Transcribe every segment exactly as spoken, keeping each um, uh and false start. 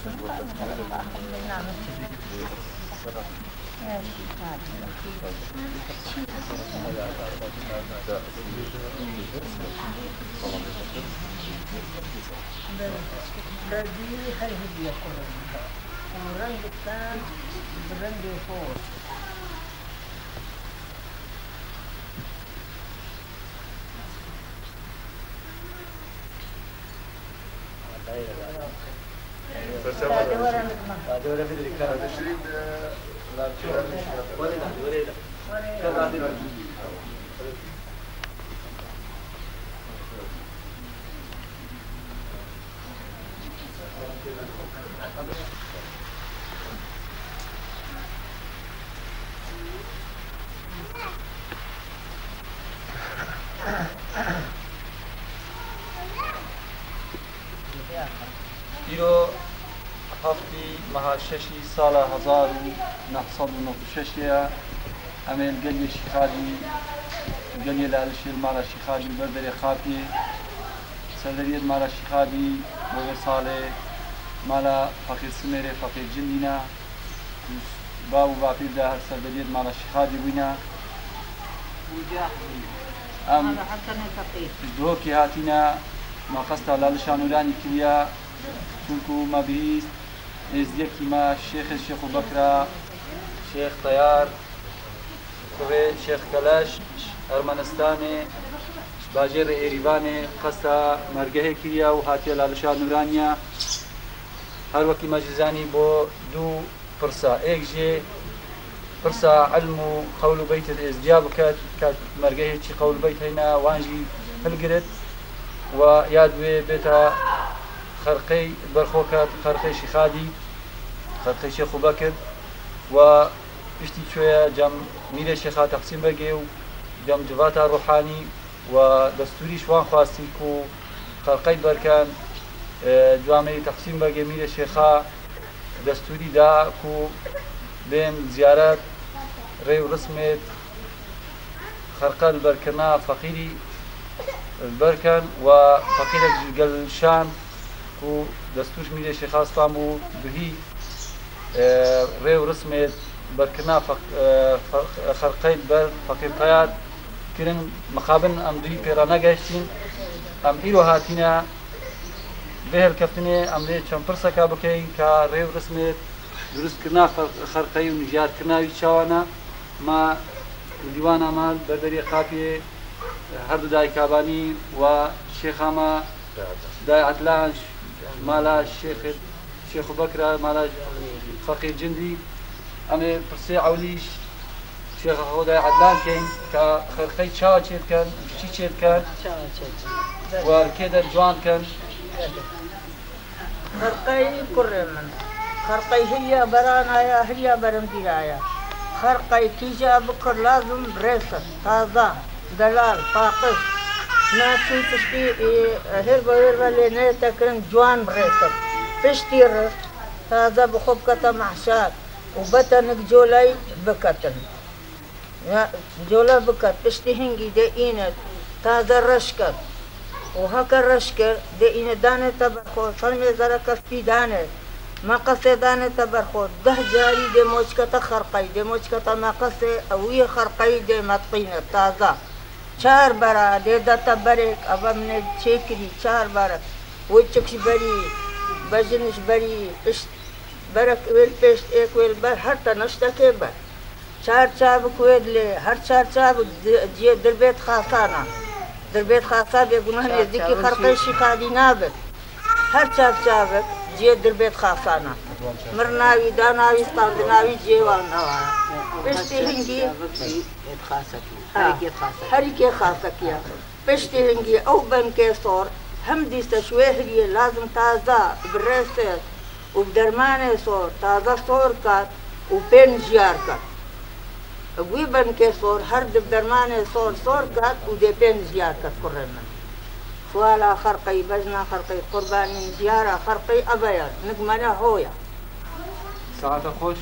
Berdî her hêviya ku û rengekten bi rengê xwe. Îro heftî meha şeşî sala hezar û neh sed û nod û şeş ye. Em ê li geliyê Şîxadî, geliyê Lalişê li mala Şîxadî li ber derê Xapiyê. Serderiyê di mala Şîxadî bo vê salê mala Feqîr Simêrê, Feqîr Cindî ne. Bav û bapîr de her serderiyê di mala Şîxadî bûyne. Em ji dihokî hatîne, me qesta Lalişa Nûranî kiriye, çunku me bihîst êzdiyekî me Şêxê Şêxû Bekra, Şêx Teyar, kurê Şêx Keleş, Ermenistanê, ji bajêrê Êrîvanê qesta mergehê kiriye û hatiye Lalişa Nûraniye. Her wekî me jî zanî bo du pirsa. Êk jê pirsa ilm û qewl û beytê êzdiya biket, ke mergehê çi qewl û beyt heyne, wan jî hilgirit. Wa ya duê bêta xerqey berxwe ket, xerqey Şîxadî, xerqey Şêxû Bekir. Wa piştî çûye cem Mîrê Şêxa Tehsîn Begê û cem civata ruhanî. Wa destûrî ji wan xwestî ku xerqey berken, e, cameyê Tehsîn Begê Mîrê Şêxa destûrî da ku bên ziyaret, rê û rismê xerqe li berkirina feqîrî li ber ken. Wa feqîrek ji gel şan ku destûr ji Mîrê Şêxa Stanbûl bihî, e, rê û rismê berkirina feq-, e, fe-, xerqey li ber Feqîr Teyar kirin, mixabin em duyî pê re negehiştîn. Em îro hatîne vê hilkeftinê, em dê çend pirseka bikeyin ka rê û rismê durustkirina xer-, xerqeyî û nijyarkirina wî çawa ne. Ma li dîwana me li ber derê Xapiyê her du dayika banî wa şêxa me Dayê Edlan, mala Şêxê, Şêxû Bekra, mala Feqîr Cindî. Em ê pirsê ewlî Şêxa xwe Dayê Edlan keyin ka xerqey çawa çê dikin, çi çê dikin? Çawa çê dikin? Wa li kê der ciwan dikin? Xerqey kurê min. Xerqey hiriya berana ya, hiriya berindîra ya. Xerqey kîja bikir lazim rêsir, taza. Delal, paqij, naçûn tiştî, e, hêr be wêr be lê neyête kirin, ciwan bi rê kir. Piştî re taze bi xwe bikete mehşar û bete nik colay biketin. Ya, cola biket, piştî hingî dê îne taze reş ket. Û heke reş kir, dê îne dane te ber xwe, çend mêzereke spî dane. Meqesê dane te ber xwe, deh carî dê moçkete xerqey, dê moçkete meqesê, ew yê xerqeyî dê metqîne, taza. Çar bera dê de te berêk, eve min ê çêkirî, çar bera. Wê çik ji berî, bejin ji berî, pişt, berek wê li pêşt, êk wê li ber, her te niştekê ber. Çar çavik wê dilê, her çar çavik di-, ciyê dirbêt xasana. Dirbêt xasa bêguneh nêzdîkî xerqê Şîxadî nabit. Her çar çavik ciyê dirbêt xasana. Mirina wî, dana wî, standina wî ciyê wan newa. Piştî hingî. Ha, herîkê xasekî ye. Piştî hingî ew benkê sor, him dîse ji wê hiriyê lazim taza bi rêsê û bi dermanê sor, taza sor kat û pê nijyar kat. Wî benkê sor her di dermanê sor sor kat û dê pê nijyar kat kurê min. Xwala xerqey, bejna xerqey, qurbanî, nijyara xerqey eve ye, nik mene ho ye. Saete xweş.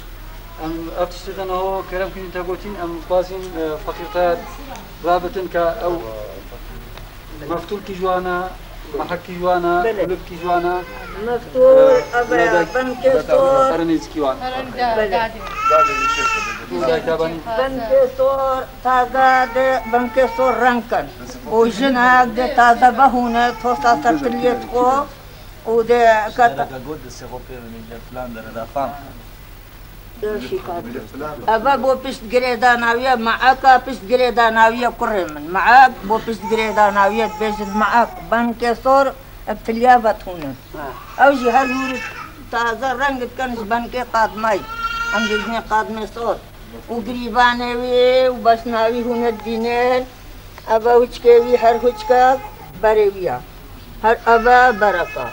Em ev tiştê de niho kerem kirîn te gotîn, em xwazîn, e, feqîr te rabitin ke ew meftûlkî ji wan e, Mehekî ji wan e, Belê. Kulibkî ji wan e. Meftul, Ee, eve, Belê. Benkê sor. Xerê nêzîkî wan. Belê. Dayka benî. Benkê sor, taze de benkê sor reng kin. Û jinek de taze vehûne, tosta ser tiliyê xwe. Û de ket- Sereke got de sêxo pê ve mîle plan de re fam. Eve bo pişt girêdanawiye me'aka, pişt girêdanawiye kurê min. Me'ak bo pişt girêdanawiye dibêjin me'ak. Benkê sor, ev tiliya vetûnin. Ha. Ew jî her hûr taze reng dikin ji benkê qadmayî. Em dibêjinê qadmê sor. Û girîvanê wî û beşna wî hûn ê dibînin. Eve hûçkê wî her hûçkek berê wî ye. Her eve bereka.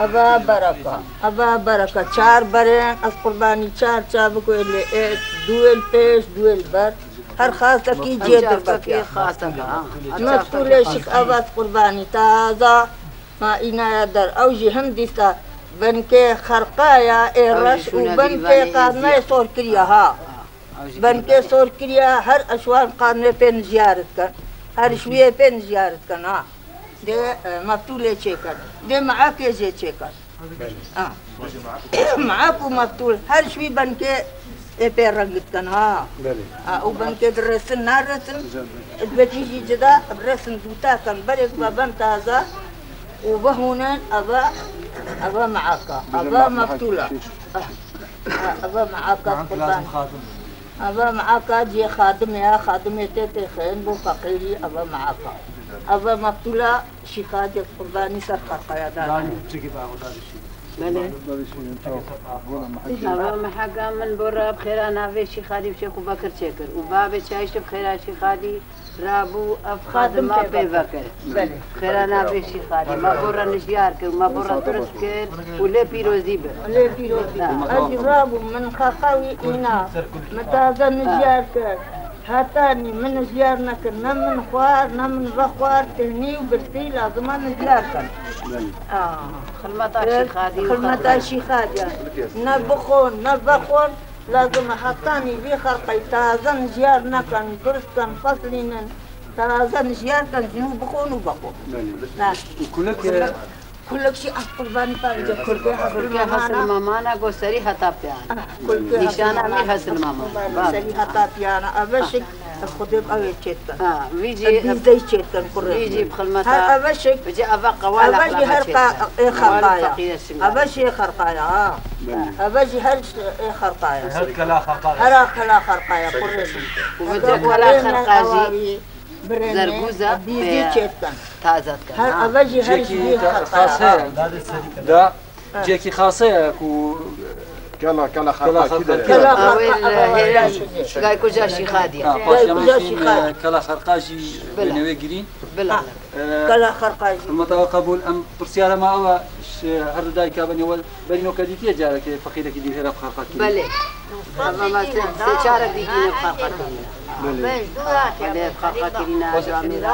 Eve bereka. Eve bereka. Çar berên, ez qurbanî çar çavik wê lê ê, du wê li pêş, du wê li ber. Her xastekî cê dirvekê. Xastek, ha. Meftul ê şik eve ez qurbanî taza. Ma îna ya der. Ew jî hin dîsa benkê xerqaya ê Ew jî reş û şûne benkê girîvanê qadmeyê êzî. Sor kiriye ha. Ew jî Benkê girîvanê. Sor kiriye her eşwan qadmê pê nijiyar dikin. Her şûyê pê nijiyar dikin ha. Dê, e, meftûlê çêkin. Dê me'akê jê çêkin. Ha. Me'ak û meftûl her şûyî benkê ê pê reng dikin ha. Belê. Ha, û benkê diresin naresin. Dibêjin jî cida, resin dûta kin. Berê ku ben taze û vehûnin eve, eve me'aka, eve meftûla. Ah, ah, eve me'aka qurban. Eve me'aka cihê xadimê ya, xadimê tê têxin bo feqîrî, eve me'aka. Eve meftûla şîxadê qurbanî ser xerqaya dane. Belê. Eve me'aka min bo re bi xêra navê şîxadî bi Şêx û Bekir çêkir. Û babê çayişt bi xêra şîxadî Rabû ev xadima pê vekir. Belê. Xêra navê şîxadî. Me bo re nijiyar kir, me bo re durust kir û lê pîrozî bi. Lê pîrozî. Ez jî rabûm, min xaxa wî îna. Min taze nijiyar kir. Hetanî min nijiyar nekir. Ne min xwar, ne min vexwar, tihnî û birtî lazima nijiyar kir. Belê. Ah. Xilmeta şîxadî û Xilmeta xelqê. Şîxadî. Ne bixwin, ne vexwin. Lazim e hetanî vî xelqey taze nijiyar nekin, durust kin, feslînin, taze nijiyar kin, jinû bixwin û vexwin. Belê. Ne. Û kulek, e, Kulek jî ez qurbanî parêce kulkê Kulkê Hesil Hesil Memana. Memana go serî heta piyana. Ah, kulkê Nîşana Hesil Memana. Mîr Hesil Memana. Bak. Serî heta piyana. Eve şik Xwedê ev ê çêt kin. Ha, vî jî Ev bîzey çêt kin kurê. Vî jî bi xilmeta. Her eve şik. Vî jî eve qewala Eve jî her qa-, ê xelqaya. Eve jî xelqaya, ha. Belê. Eve jî her ş-, ê xelqaya. Her kela xerqa. Her kela xerqaya, kurê. Û vê kela xerqa jî zergûza bîzî çêt kin. Taze dikin, ha. Her eve jî her jî xas heye. Da, cihekî xas heye ku kela, kela xerqa kî de. Kela xerqa. Awêl hêrên gaykuja Şîxadî. Ha, paşiya min şîn, e, kela xerqa jî wê newê girîn. Bila. Ee, Kela xerqa jî. Hurmeta we qebûl. Em pirsyara me ew e, ji her du dayika benê we berî noke dîtiye carekê feqîrekî dî hêra bi xerqa kirî? Belê. Eva me sê, sê çarek dîtîne bi xerqa kirîne. Belê. Belê, bi xerqa kirîne, camêra.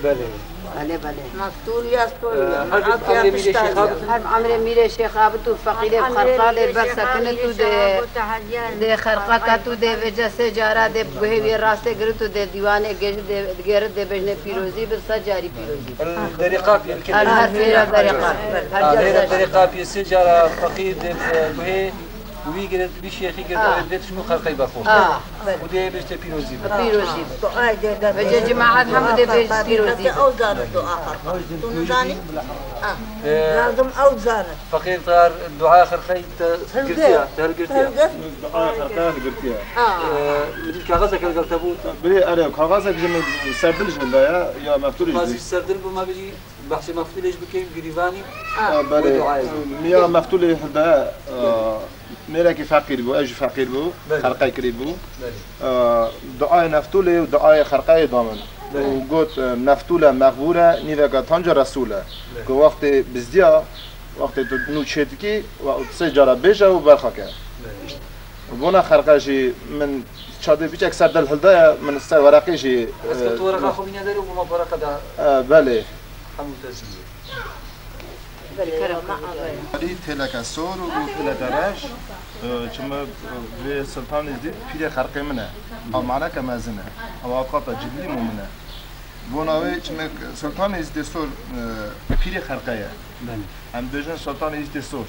Belê. Belê, belê. Meftûl ya stol. Ee, her bi emrê mîrê şêxa bit. Her bi emrê mîrê şêxa bit û feqîrê bi xerqa dê bersekinit û dê, dê xerqa ket û dê vêce sê cara dê bi guhê wê rastê girit û dê dîwanê gêjit dê, digêrit dê bêjinê pîrozî bi sed carî pîrozî. Derê qapiyê, li her sêra derê qapiyê. Her sêra derê qapiyê sê cara feqîr dê, e, guhê wî girit, wî şêxî girit, ew ê dê tişt û xerqey bexwe. Û dê bêjte pîrozî bi. Pîrozî bi. Vêce cemaet hemû dê bêjin pîrozî bi. Ew zanin dua xerqa. Tu nizanî? Lazim ew zanin. Feqîr tar duaya xerqey te hilgirtiya, te hilgirtiya. Duaya xerqey hilgirtiya. Ee, min dît kaxezek hilgel te bû. Bilê, erê, kaxezek ji min serdil ji min de ye, ya meftûlê ji. Kaxezek serdil bû, me bijî behsê meftûlê jî bikeyî, girîvanî. Belê. Wê duayê bû. Miya meftûlê hilde, e, mêrekî feqîr bû, ew jî feqîr bû, belê, xerqey kirî bû. Belê. E, duayê meftûlê û duayê xerqeyê da min. Belê. Û got, e, meftûle mexbûre, nîveke tanca Resûle. Belê. Ku wextê bizdiya, wextê tu nû çêdikî, we sê cara bêje û berxwe ke. Belê. Bona xerqe jî min çadê biçek ser dil hildaye, min ser wereqê jî, Ez e, tu wereqa xwe bîne derê û ma wereqa da. E, belê. Hemû te zî. Belê, ma avê. Alî têleke sor û têleke reş, e, çima, e, vê Sultanê zî pîrê xerqê min e. Ew maneke mezin e. Ew avqata cilî mûmin e. Bona wê çimek Sultan Îzdê Sor, e, pîrê xerqe ye. Belê. Em bêjin Sultan Îzdê Sor.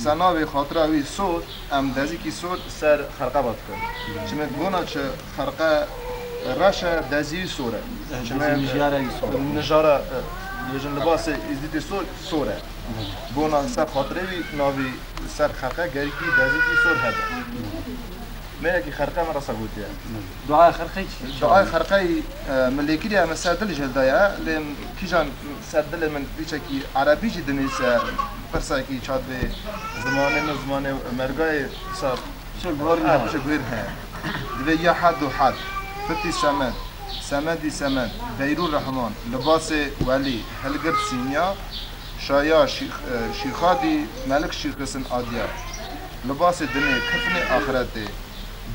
Senavê xatira wî sor, em dezîkî sor ser xerqe ve dikin. Çimek bona çi xerqe reş e, dezî wî sor e. Eh, Çimek, dezî mijara wî sor. Mijara, e, bêjin libasê Îzdîtê sor, sor e. Bona ser xatirê wî navî ser xerqe gerîkî dezîkî sor hebe. Me yekî xerqe me rasa gotiye. Duaya xerqeyî çi? Duaya xerqeyî, e, me lê kiriye, me ser dilê jê daye, lê kîjan ser dilê min dîçekî erebî jî dinivîse, pirsekî çad bê zimanê min, zimanê mergayê sa. Çi guherî Ah, ne? Çi guherî ne? Divê ya Had û Had, Fitî Semed, Semedî Semed, Beyrû Rehman, Libasê Welî, Hilgirt Sînya, Şaya Şîx-, e, Şîxadî, Melik Şîxlisin Adya, Libasê dinê, Kifnê axretê,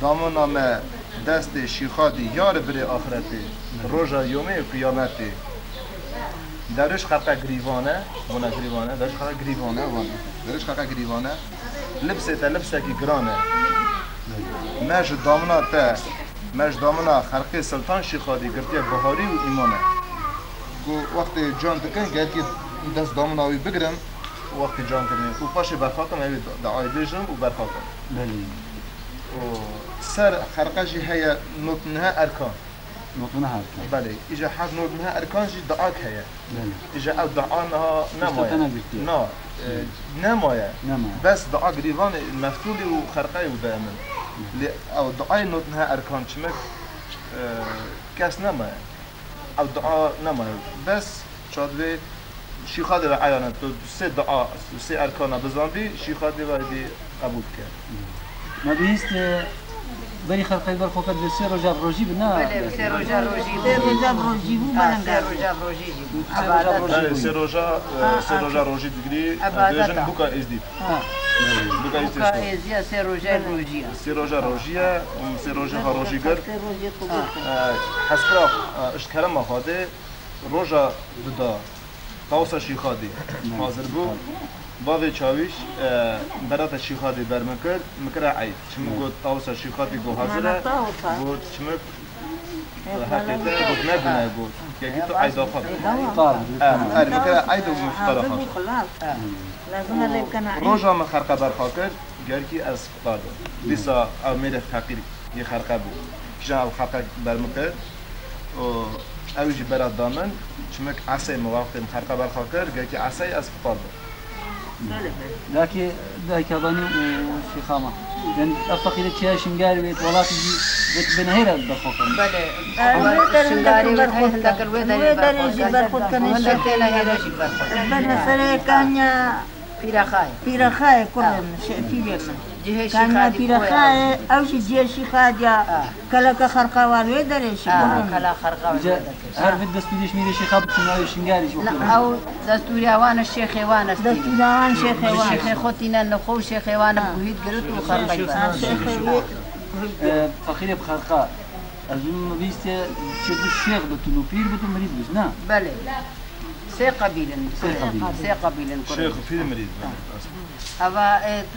Damona me destê Şîxadî, yar birê axretê, roja yomê qiyametê. Derwiş xerqe girîvan e, bona girîvan e, derwiş xerqe girîvan e, van. Derwiş xerqe girîvan e. Libsê te libsekî giran e. Me ji damina te, me ji damina xerqê Siltan Şîxadî girtiye biharî û îman e. Ku wextê can dikin, gerkî dest damina wî bigirin, wextê can kirinê. Û paşê berxatin, ew ê da-, daayê bêjin û berxatin. Belê. Û ser xerqe jî heye notnihe erkan. Notnihe erkan. Belê. Îja her notnihe erkan jî daak heye. Belê. Îja ew dua niha nemaye. Pişta te negirtiye. Na, e, nemaye. Nemaye. Bes dua girîvanê meftûlî û xerqeyê û daye min. Lê ew duayê notnihe erkan çimek, e, kes nemaye. Ew dua nemaye. Bes çadvê Şîxadê ve eyane, tu sê dua, sê erkana bizandî, Şîxadê ve dî qebûl dike. Me bihîst, e, berî xerqeyê ber xwe kir, sê roja rojî bi, na? Belê, sê roja rojî bû. Sê roja rojî bû, Ha, belê. Sê roja rojî jî bû. Sê roja rojî Belê, bû. Sê roja, e, Ha, sê ha, roja ha. rojî digirî, em Ebadeta. bêjin buka êzdî. Ha. Buka êzdî Buka sor. êzdiya sê roja rojî ye. Sê roja rojî ye, û sê roja ha rojî gir. Sê rojê qubûl kir. E, hespira, e, îşt kerema Xwedê roja dida. Tawsa Şîxadî hazir bû. Bavê Çawîş, e, berata Şîxadî ber min kir, min kira eyd. Çimik got, Tawsa Şîxadî got hazir e. Mana tawsa. Got, çimik, e, heqê te got, ne gune got. Yekî tu eyda xwe bî. Tamam. Tamam. E, er, min kira eyd û min fiqara xwe. Hazir bû, xilas. Lazim e lê bikene eyd. Roja min xerqe berxwe kir, gerkî ez fiqar bim. Dîsa ew mêrê feqîr yê xerqe bû. Kîjan ew xerqe ber min kir û ew jî bera da min, çimik esey min wextê min xerqe berxwe kir, gelkî esey ez fiqar bim. Belê, belê. Dakê, dayka Danî û Şêxa me. Yani ev feqîrê çiya Şingalê wê, welatî jî wê bi nehêra berxwe kirin. Belê. Ew Şingalê wê, hindek li wê derê jî berxwe kirin. Hindek têne hêra jî berxwe kirin. Bene serê kanya Pîrexayê. Pîrexayê kurê min, şe-, pîrê min. Cihê Kanya Şîxadî Pîrexayê, koya. Ew jî cihê Şîxadî ya. Ha. Keleke xerqa wan wê derê şî Ha, kurê min. kela xerqa wê Îca derê. her vê destûrê ji mêrê Şêxa biçin navê Şingalê jî Na, wextê. ew destûriya wan e, şêxê wan e. Destûriya wan, şêxê wan. Şêxê xwe tîne li xwe û şêxê wan e Ha. guhît girit û xerqa Ha, şêxê wê guhît girit. E, feqîrê bi xerqa. Ez min bîst e, çi du şêx bitin û pîr bitin, mirîd bitin, ne? Belê. Sê qebîl in. Sê qebîl. Sê qebîl in kurê. Şêx û pîr mirîd bin. Eva êd,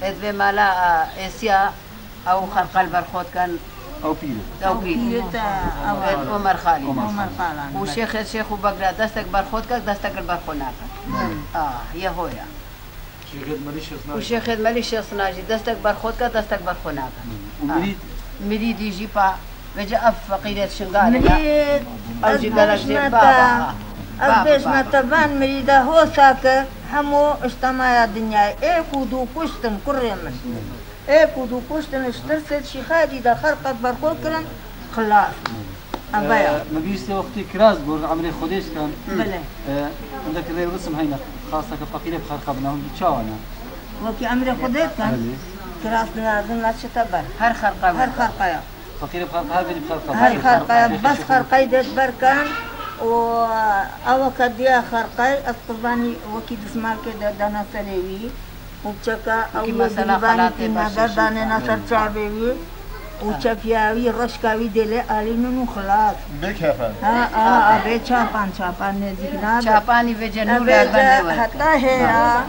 êd vê mala, a, êsiya ew xerqal berxwe dikin. Ew pîr e. Ew pîr. Pîr e te, ew Êd Omer Xalî. Omer Omer Xalî. Xalan. Û şêxê şêx û begra destek berxwe dike, destek li berxwe nake. Belê. Ah, ye hoya. Şêxêd Melî Şêxsina Û jî. Şêxêd Melî Şêxsina jî destek berxwe dike, destek berxwe nake. Û Ah. mirîd? Mirîdî jî pa vêce ev feqîrêd Şingalê ya. Mirîd, Ew ez jî gelek jê bêjme baba te, ha. ez Baba, bêjme baba. te van mirîda hosa kir, hemû ijtemaya dinyayê. Ê ku dû kuştin kurê min. Ê ku dû kuştin ji tirsê Şîxadî de xelqek berxwe kirin, xilas. Eve ya. Ee, me bîst wextî kiraz got, emrê Xwedê dikin. Belê. Ee, hindek rê bisim heyne, xasteke feqîrê bi xerqa bina, hûn çawa ne? Wekî emrê Xwedê dikin. Belê. Kiraz niyazin la çi te ber. Her xerqa Her ber. xerqaya. Feqîrê bi xerqa, her berî bi xerqa. Her xerqaya, bes xerqayî dê ber ken û ew ke diya xerqay, ez qurbanî wekî dismalkê de dana serê wî. Û çeka ew Wekî yê mesela girîvanî xelatê tîne beşê ber danêne şînka. ser çavê wî û Ha. çepiya wî, reşka wî dê lê alînin û xilas. Bêkefin. Ha, ha, ha, bê çapan, çapan nêzîk nabe. Çapanî vêce Ev nû vêce lerben nêwelke. heta hêra,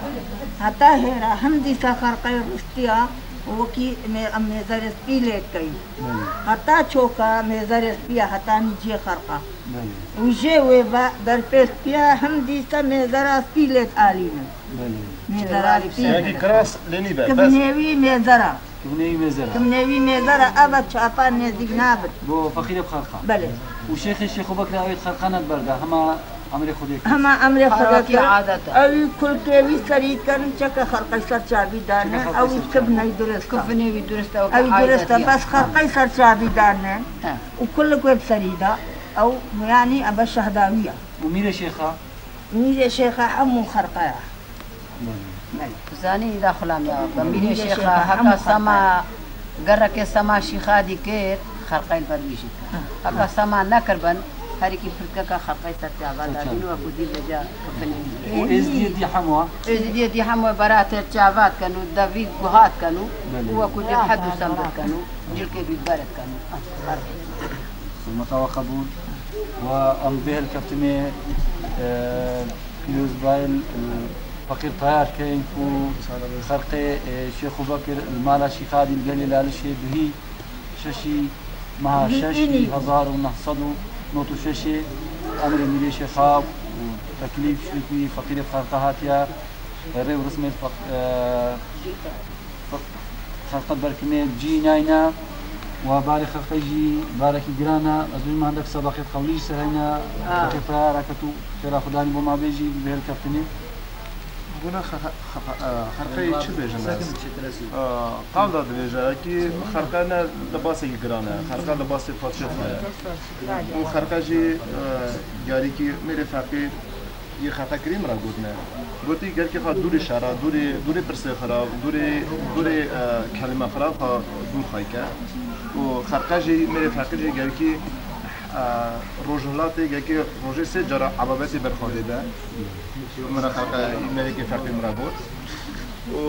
heta hêra, him dîsa xerqey rûstiya, Wekî mê-, em mêzerê spî lê dikeyî. Belê. Heta çoka mêzerê spî ya, heta nîciyê xerqa. Belê. Û jê wê ve derpê spî ya, him dîsa mêzera spî lê dialînin. Belê. Mêzera spî. Yekî kiras lê nîbe, bes. Kivnêwî mêzera. Kivnêwî mêzera. Kivnêwî mêzera, eva çapa nêzîk nabit. Bo feqîrê bi xerqa. Belê. Û şêxê Şêxo Bekir ew ê xerqa nediberda, hema emrê Xwedê kir. Hema emrê Xwedê kir. Ew ê kulkê wî serî dikin, çeke xerqey ser çavî dane, ew ê kivney durist e. Kivnê wî durist e, ew ê durist e, bes xerqey ser çavî dane. He. Û kulik wê bi serî da, ew, yanî, ebe şehda wî ye. Û mîrê şêxa? Mîrê şêxa hemû xerqa ye. Belê. Zanî îda xulam ya. Mîrê şêxa heka sema, gereke sema şîxa dî kir, xerqey li ber wî jî kir. Heka sema nekiribin, herîkî pirtkeka xerqey ser çava dadîn, wekû dî vêca kifin. Û êzdiyê dî hemû? Êzdiyê dî hemû beratê çava dikin û devî guha dikin û, belê, û wekû dî hed û sembir dikin û cilkê bî ber dikin û. Xizmeta we qebûl. Wa em vê hilkeftinê, e, pîrozbayê, e, Feqîr Tayar keyin ku xerqê, e, Şêxû Bekir li mala Şîxadî li gelê Lalişê duhî şeşî meha şeşî hezar û neh sed û nod û şeşê emrê mîrê şêxa û teklîf şûkî feqîrê xerqa hatiye, e, rê û rismê feq-, e, Xelqet berkimê cî nayne, wa barê xelqê jî barekî giran e. Ez bêjim hindek sedaqet qewlî ji ser heyne. Xelqê tayara ket û xêra Xudanî bo ma bê jî bi hêl keftinê. Bûna xe-, xe-, xe-, e, xelqê çi bêjim ez? E, qal da dibêje, ekî xelqe ne libasekî giran e. Xelqe libasê paşê xwe ye. Û xelqe jî, e, yarîkî mêrê feqîr, yê xeqe kirî min re gotine. Gotî, gelkê xwe dûrê şera, dûrê, dûrê pirsê xwe re, dûrê, dûrê, e, kelîme xwe re xwe dûr xwe ke. Û xerqe jî, mêrê feqîr jî gelkî, e, rojhilatê, gelkî rojê sê cara ebabetê ber xwe dê de. Min re xerqe, mêrekê feqîr min re got. Û,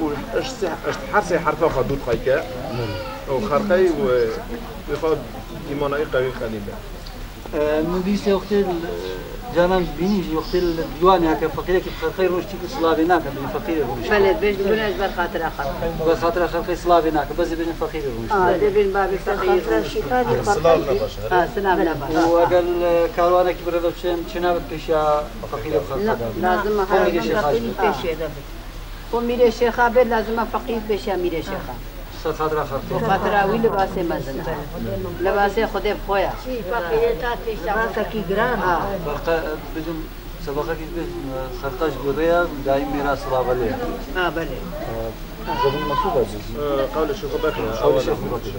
û eşt sê, eşt her sê herfa xwe dûr xwe ke. Û xerqey û, û xwe îmana wî qewî xelî be. Min bîst wextê li canan bînî jî wextê li dîwanê heke feqîrekî bi xerqeyê rûniştî ku silavê nake, bî feqîrê rûniştî. Belê, bêj dibûne ez ber xatira xerqê. Ber xatira xerqê silavê nake, bezê bêjin feqîrê rûniştî. Ah, dê bêjin bavê feqîrê rûniştî. Silav ne baş e. Ah, silav ne baş. Û eger li karwanekî bi rê ve biçin, çi nabit pêşiya feqîrê bi xerqa da? Lazim e her feqîrî pêşiya de bit. Xwe mîrê şêxa bê, lazim e feqîr pêşiya mîrê şêxa. Ser xatira xelkê. Bi xatira wî libasê mezin e. Libasê Xwedê bi xwe ye. Libasekî giran e. Ha. Xerqe, bêjim, sedaqekî bê, xerqe ji gorê ye, daîm mêra silavelê ye. Ha, belê. Zebîn Mesûd e bêjim. Qewlê Şêxo Bekir e. Qewlê Şêxo Bekir e.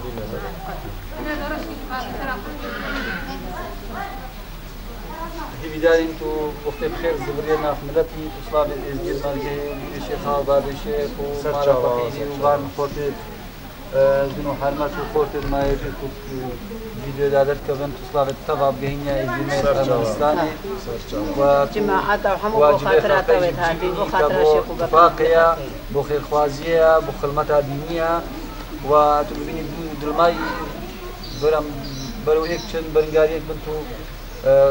Hîvîdarîn tu wextê bi xêr ziviriyê nav miletî, tu silavê êzdiyê mergehê, mîrê şêxa, babê şêx û mala feqîrî û van xortê, e, jin û hermet û xortê mayê bî ku, e, vîdyoyê da derdikevin, tu silavê teva bigehîniya êzdiyê me Ermenistanê. Cemaeta û hemû bo xatira te wê hatî, bo xatira şêx û befrê. Tifaqê ya, bo xêrxwaziyê ya, bo xilmeta dînî ya. Wa tu bibînî dû dilmayî, ber em, bero yek çin, beringariyek bin tu.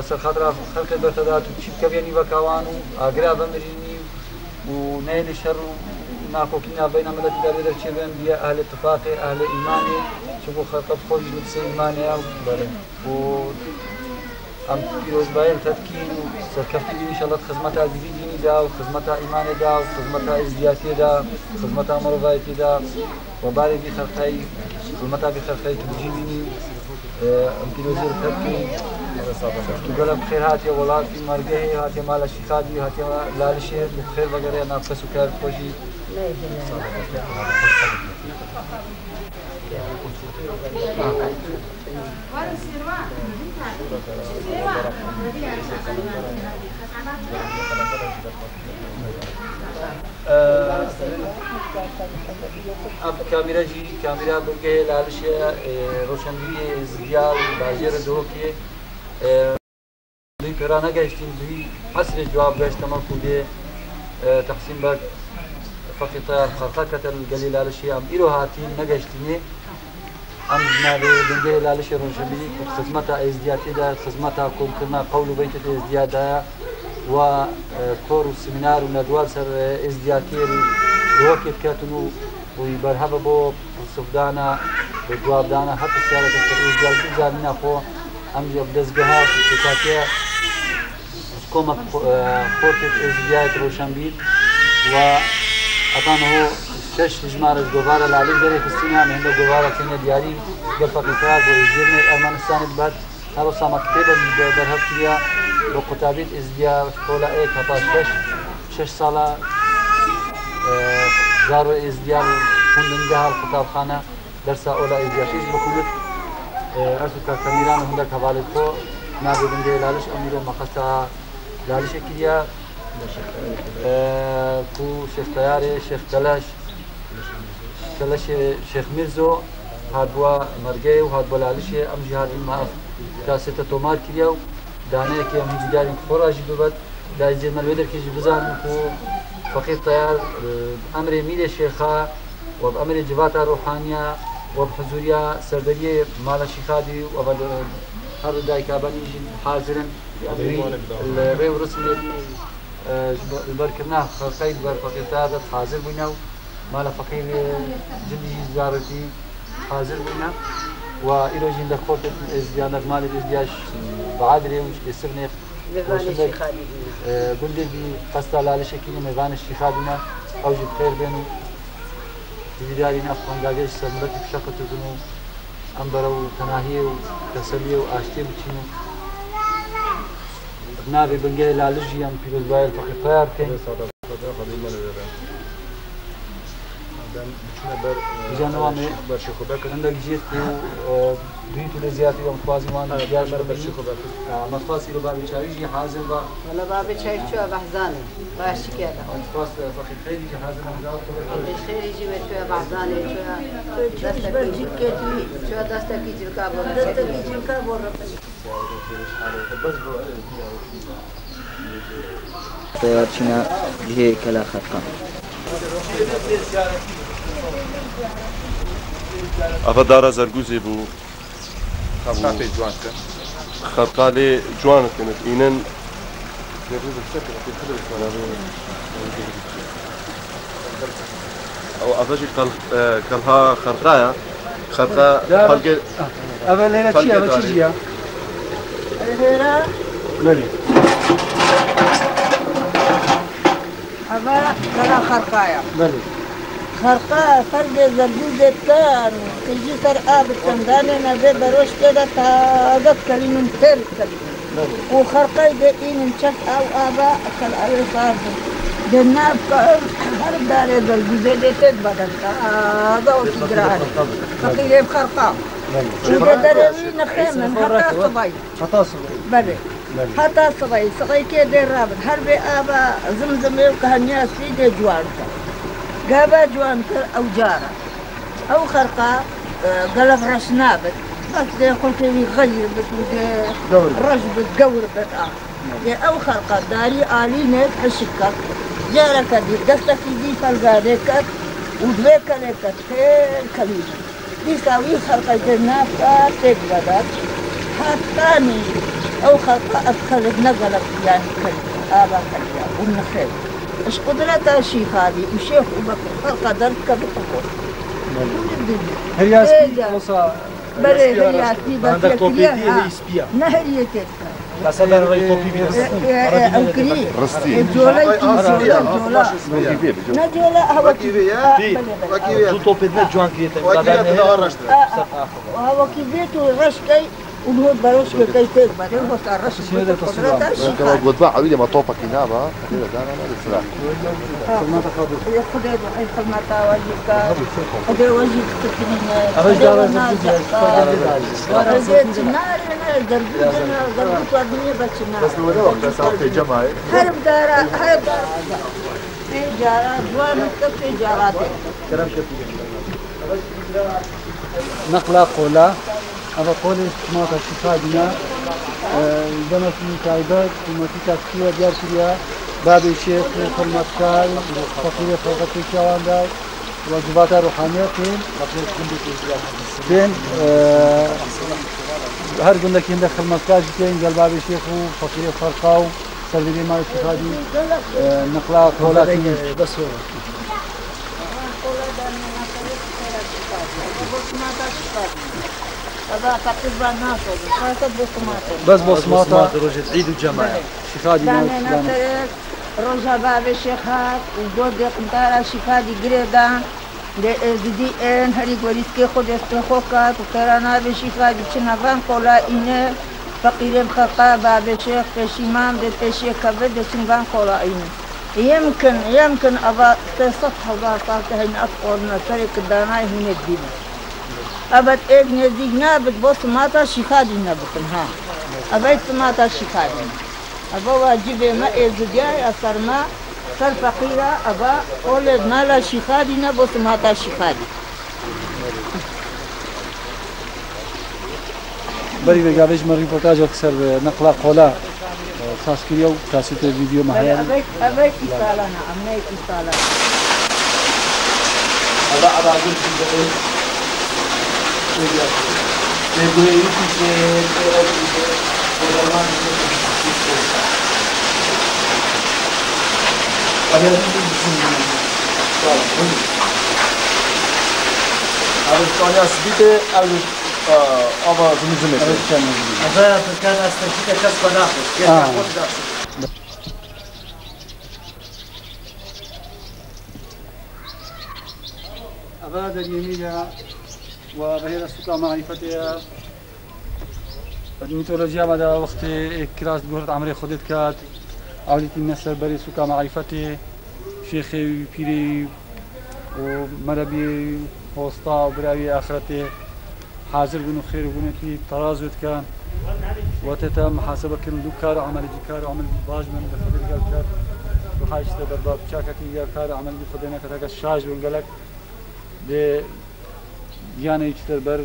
Ser xatira xelkê ber te de tu çî bikevî nîveka wan û agir vemirînî û nehêlî şer û naxokî navbeyna miletî de lê derçêbin, bîye ehlê tifaqê, ehlê îmanê, çunku xelqe bi xwe jî nifsê îmanê ye. Belê. Û em pîrozbayê li te dikîn û serkeftî bî înşallah di xizmeta dîvî dînî de û xizmeta îmanê de û xizmeta êzdiyatiyê de, xizmeta mirovayetiyê de. We barê vî xelqeyî, xizmeta vî xelqeyî tu bi cî bînî. Em pîrozî li te dikîn. Tu gelek bi xêr hatiye welatî, mergehê, hatiye mala Şîxadî, hatiye Lalişê, tu bi xêr vegere nav kes û karê xwe jî. Ev kamîra jî kamîra bingehê Lalişê, e, roşenbîriyê Êzidiya li bajêrê Duhokê, e, li pêra negehiştîn, bi wî esrê cewab gehişt, dema ku dê, e, Tehsîn Beg Feqî Teyar xerqa kete li gelê Lalişê, em îro hatîn negehiştînê. Em ji navê bingehê Lalişê Rojhilî ku di xizmeta êzdiyatiyê de, di xizmeta komkirina qewl û beytê êzdiya de ye, wa, e, kor û semînar û nedwa li ser, e, êzdiyatiyê li Duhokê diketin û Wî berhev e bo pirsûvdana, bo cewabdana her pirsyareke ku êzdî ya li ser zalîna xwe, em jî ev dezgeha pêkatiya ji koma xwe, e, xortê êzdîyayê Roşenbîr û heta niho şeş hejmara ji govara Lalij derêxistine, em hinde govara têne diyarî gel feqîrteyar bo êzdiyê me Ermenistanê dibe. Her wisa me kitêbek jî berhev kiriya bo qutabiyê êzdiya şkola êk heta şeş, şeş sala, e, zarokê êzdiya li xwendingeha, li qutabxane dersa ola êzdiya pêş bixwinit. E, ez û kak Temîran û hindek hevalên xwe navê bingehê Laliş, em îro me qesta Lalişê kiriya. E, ku Şêx Teyarê, Şêx Keleş, Keleşê Şêx Mîrzo hatbûa Mergeyê û hatbûa Lalişê, em jî hatîn me ev kasete tomar kiriye û daneyekê em hîvîdar in ku xwe re jî bibet. Dayî cê me li wê derkê jî bizanin ku Feqîr Teyar, e, bi emrê Mîrê Şêxa we bi emrê civata ruhaniya we bi huzûriya serberiyê mala Şîxadî û eva, e, her du dayika benî jî hazir in. Wî li rê û rismê, e, ji ber, li berkirina xelqeyê li ber Feqîr Teyar de hazir bûne û mala Feqîr, e, cindî jî zarokî hazir bûne. Wa îro jî li xortê êzdiyan, li malê êzdiya ji Badirê û ji Kêsirnê, Mêvanê Şîxadî bûne. E, gundê bî qesta Lalişê kiriye, mêvanê Şîxadî ne, ew jî bi xêr bên û hîvîdarî ne, ev xwendageh ji ser miletî bişeqitibin û em berew tenahiyê û teseliyê û aştiyê biçîn û bi navê bingehê Lalij jî em pîrozbahiyê li Feqîr Teyar bikin. Xwedê sade xwedê me li wê be. Dem biçûne ber, e, Hêja niha me ber Şêxo Bekir. Hindek jî ku, e, duyî tu lê ziyartî em dixwazî wan, e, ziyartî ber bibînin. Şêxo Bekir. E, me dixwast îro bavê Çawî jî hazir ba. Wele bavê Çawî çûye Behzanê. Baş dike de. Me dixwast, e, Feqîr Xeyrî jî hazir em ziyartî bibînin. Feqîr Xeyrî jî wê çûye Behzanê, çûye. Çûye ji ber civkê tî. Çûye destekî civka bo. Destekî civka bo. Teyar çîna cihê kela Xerqa. Ava dara Zergûzê bû. Xerqa pê ciwan dikin. Xerqa lê ciwan dikin. Înin Ew, eve jî qel-, e, kelha Xerqa ya. Xerqa Ya, xelkê, ev lêre çi, xelkê ev çi darê. Jî ya? Lêre. Belê. Eve kela Xerqa ya. Belê. Xerqa ferdê Zergûzê dikin, qîjî ser av dikin, danê navê beroşkê de taze dikelînin, têr dikelînin. Û Xerqay dê înin çek ew ava, kel ew ê sar bin. Dê nav ka her darê Zergûzê dê têt beden. Taze û tî giran. Feqîrê bi Xerqa. Û dê derê wî nixêmin heta sibay. Heta sibay. Belê. Belê. Heta sibay. Sibay kê dê rabin. Her bê ava zimzimê û kahniya spî dê ciwan kir. Gava ciwan kir ew cara. Ew Xerqa, e, gelek reş nabit. Bes dê xulkê wî xeyr bit û dê Gewr bit. Reş bit, gewr bit, a. Dê ew Xerqa darî alî nêz hişk ket. Careke dî destekî dî felgadê ket û di vê kelê ket xêr kelî bû. Dîsa wî Xerqay dê nav ket têk vedet. Hetanî ew Xerqa ev kelî ne gelek yanî kelî, ava kelî ya û nixêr. Ji qudreta Şîxadî û Şêx û Bekir Xerqa derdikeve qubur. Belê. Hûn dibînin. Her yastî Êca. Wisa Belê, her yastî bende kopî diye, ha. Hîspî ya. Ne her yê têt. Mesela ben orayı kopî bir E, e, e, ew kirî. Ristî. E, cola, Ay, cola, aha, cola. Aha, baş Ne cola, ha, wekî. Wekî vê ya. Ha, belê, belê. Wekî vê ya. Zu topê ne ciwan kirî te. Wekî vê ya, te daha araştır. Ha, ha. Ha, wekî vê tu reş key. Û niho beroşkê key têk bede, hota reş bide, qudreta Şîxadî. Gotba ewî de ma topekî naba, xêre dana nade sira. Xizmeta xwe bû. Ey Xwedê, ey xizmeta we jî bike. Xwedê we jî bifikirîne. Xwedê we nazî bike. Xwedê çi nare ne, zergût ne, zergût we dinê be çi nare. Bes ne wede wexta saet pênc e mayê. Her dara, her dara. Pê cara, ciwan e, pê cara tê. Kerem kepî. Neqla qola. Eva qolê cimata Şîxadî ne, e, demekî taybet, hikûmetî teqsî ve diyar kiriye. Babê şêx û xilmetkar, feqîrê Xerqa pêşiya wan de, ve civata ruhaniye tên. Tên, e, her gundekî hinde xilmetkar jî tên, gel babê şêx û feqîrê Xerqa û servîrê malê Şîxadî, e, neqla qola tên. Bes o. Eva feqîr ba nasoz. Fakat bo simata. Bes bo simata. Simata rojê Eid û cemaya. Belê. Şîxadî ne, Dane filan. Nasere roja bavê Şêx hat û got dê qintara Şîxadî girê dan. Dê Êzidî ên herî gorîskê xwe destê xwe kat û tera navê Şîxadî çi nevan qola îne. Feqîrê bi xeqa bavê Şêx peşîman dê pêşê keve dê çi nevan qola îne. Yemkin, yemkin eva sê sed hezar sal te heyne ev qorna serê ki danayê hûnê dibîne. Eva êk nêzîk nabit bo simata Şîxadî nebitin ha. Eva êk simata Şîxadî ne. Eva wacibê me êzidiya ya ser me, ser feqîra, eva olê mala Şîxadî ne bo simata Şîxadî. Berî vê gavê ji me rîportajek ser, e, neqla qola, e, sazkiriye û kasete vîdeo me heye. Evek, evek îsalana, emneyek îsalana. Eva, eva, dur, dur, dur. Ê guhê wî tîşe, ê ev tîşe, kocaman tîşe. Eva, dur, dur, dur, dur. Sağ ol, buyurun. Eva, Eva zimzimê. Evet, sen de. Eve Tirkan Estekî de kes xwe naxwe. Kes xwe naxwe. Eve deriyê Nîl e, we bihêre sûka marîfetê ye. Di mîtolojiya me de wextê êk kiras diguhert emrê Xwedê dikat, ewlî tîne ser berê sûka marîfetê, şêxê wî, pîrê wî û merebiyê wî, hosta û bira wî axretê hazir bûn û xêr û gûnekî terazû dikin. We tê te muhasebe kirin du kar û emelekî, kar û emelekî baş bin, li Xwedê digel ket. Wiha işte berba çakekî ya kar û emelekî Xwedê neket, heke şaş bin gelek. Dê giyanê wî çitir ber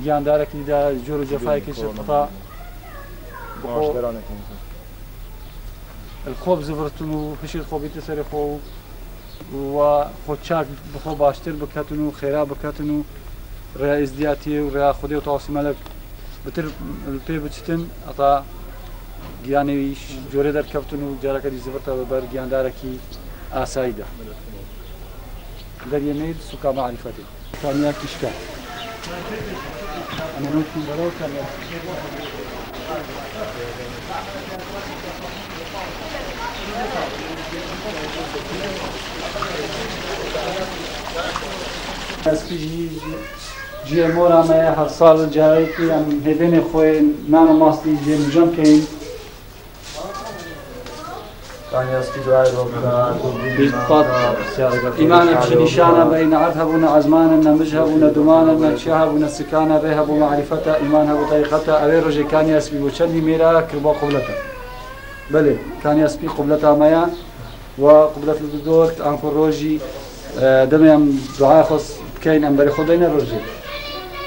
giyandarekî de cor û cefayekî çi qita. Li xwe bizivirtin û hişê xwe bîtin serê xwe û û wa xwe çak bi xwe baştir biketin û xêra biketin û rêya êzdiyatiyê û rêya Xwedê û Tawsî Melek bitir li pê biçitin, heta giyanê wî ji corê derkeftin û careke dî zivirta bi ber giyandarekî asayî de. Deriyê Nîl, sûka marîfetê. Kamiya kişka. Ama ne için beraber kamiya kişka? Ez jî cihê mora me ye, her sal carekî em hêvênê xwe nan û mastî jê nûjen keyin. Kanyaspi duayê bo bika. Îman e bi ji nîşana be, ne erd hebûne, ezman e, ne mij hebûne, duman e, ne çiya hebûne, sikan e, bê hebû marîfet e, îman hebû teqîqet e, ewê rojê Kanyaspi bo çendî mêra kirbo qiblete. Belê, Kanyaspi qibleta me ya. Wa qublet li dor, anku rojî, e, demê em duaya xwe s-, bikeyn, em berê xwe deyne rojê.